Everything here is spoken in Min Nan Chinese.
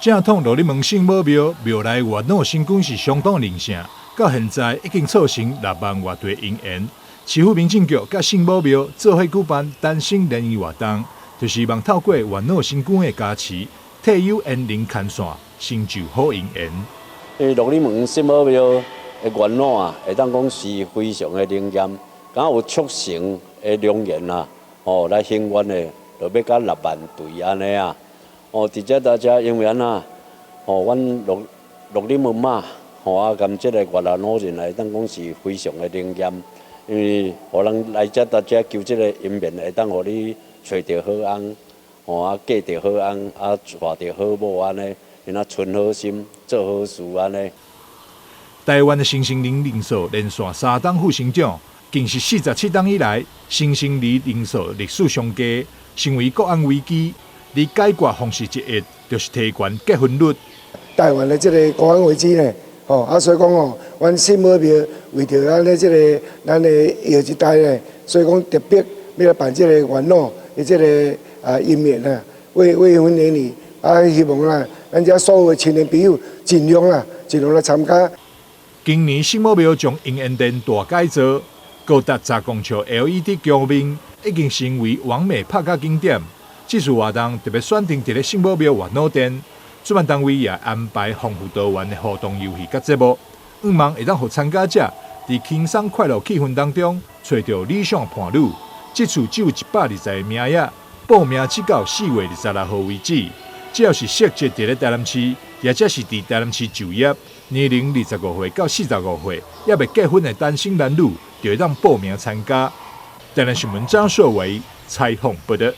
正統鹿日門聖母廟廟內月老神君是相當靈聖，到現在已經促成6萬外對姻緣。市府民政局佮聖母廟做伙舉辦單身聯誼活動，就是希望透過月老神君的加持，退休緣人牽線，成就好姻緣。因為鹿日門聖母廟的月老啊，會當講是非常的靈驗，敢有促成的良緣啊，哦，來還願的，就欲到6萬對按呢啊。哦，佇遮大家因為按怎，哦，阮鹿鹿日門媽，吼啊，佮這個月老老人會當講是非常的靈驗，因為予人來遮大家求這個姻緣，會當予你揣著好翁，吼啊嫁著好翁，啊娶著好某按呢，𪜶啊存好心，做好事按呢。台灣的新生兒人數連續三冬負成長，近是47冬以來，新生兒人數歷史上低，成為國安危機。而解決方式之一，就是提懸結婚率。台灣的這個國安危機呢，吼啊，所以講哦，阮聖母廟為著咱的這個咱的下一代呢，所以講特別欲來辦這個月老的這個啊姻緣啊，未未婚聯誼啊，希望啦，咱遮所有的青年朋友盡量啦，盡量來參加。今年聖母廟將姻緣殿大改造，高達10公尺 LED 橋面，已經成為網美拍卡景點。這次活動特別選定佇咧聖母廟月老殿，主辦單位也安排豐富多元的互動遊戲佮節目，向望會當予參加者佇輕鬆快樂氣氛當中，揣著理想伴侶。這次只有120個名額，報名至到4月26號為止。只要是設籍佇咧台南市，抑者是佇台南市就業，年齡25歲到45歲，猶未結婚的單身男女，就會當報名參加。台南新聞張碩偉採訪報導。